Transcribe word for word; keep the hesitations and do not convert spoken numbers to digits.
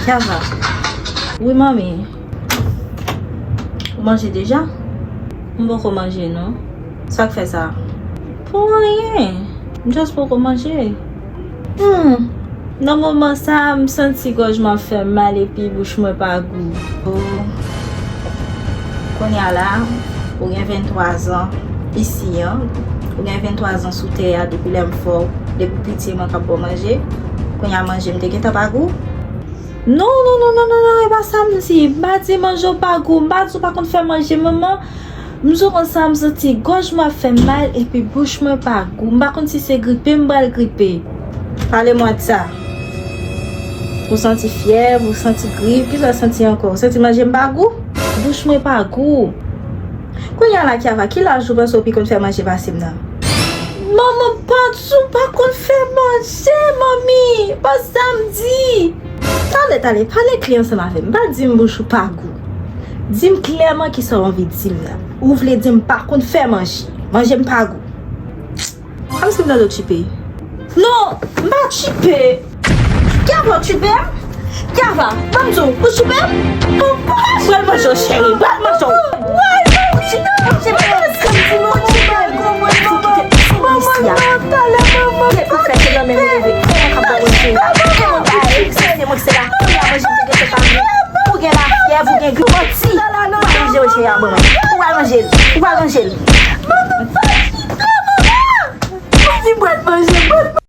Kiara. Wi, manmi. Ou manje deja? M poko manje, non. Sa k fè sa? Pou anyen. M just poko manje. Hmm. Nan moman sa a, m santi gòj mwen ap fè m mal epi bouch mwen pa gou. Oh. Kounye a la, ou gen venntwa zan isi an. Ou gen venntwa zan sou tè a depi lè m fè w, depi piti mwen k ap ba w manje. Kounye a manje m te gentan pa gou. Non, non, non, non, non, non, e pa sa m di. M pa di manje w pa gou. M pa di w pa konn fè manje, manman. M di w konsa, m santi gòj mwen ap fè m mal epi bouch mwen pa gou. M pa konn si se gripe m pral gripe. Pale mwen de sa. Ou santi fyèv, ou santi grip, kisa w santi ankò? Ou santi manje m pa gou? Bouch mwen pa gou. Kounye a la, Kiara, ki laj ou panse w pi konn fè manje pase m nan? Manman, m pa di w pa konn fè manje, manmi. Pa sa m di. Talè, talè, pale klè ansanm avè m. Pa di m bouch ou pa gou. Di m klèman kisa w anvi di m nan. Ou vle di m pa konn fè manje. Manje m pa gou. Kòmsi m tande w tchipe. Non, m pa tchipe. Kiara, w tchipe m? Kiara, ban m di w, ou tchipe m? Ou pral manje w, cheri, pral manje w. Ou tchipe m, ou tchipe m, ou tchipe m, ou tchipe m. Ou kite sou isi a. Depi w fè se nan men nou leve, e mwen k ap ba w manje. E mwen k ap ba w manje, se mwen ki se la. Kounye a manje m te gen se pa mwen. Ou gen lafyèv, ou gen grip, manti. Ou pral manje w, cheri, a ban mwen. Ou pral manje l, ou pral manje l. Ou di bwèt manje, bwèt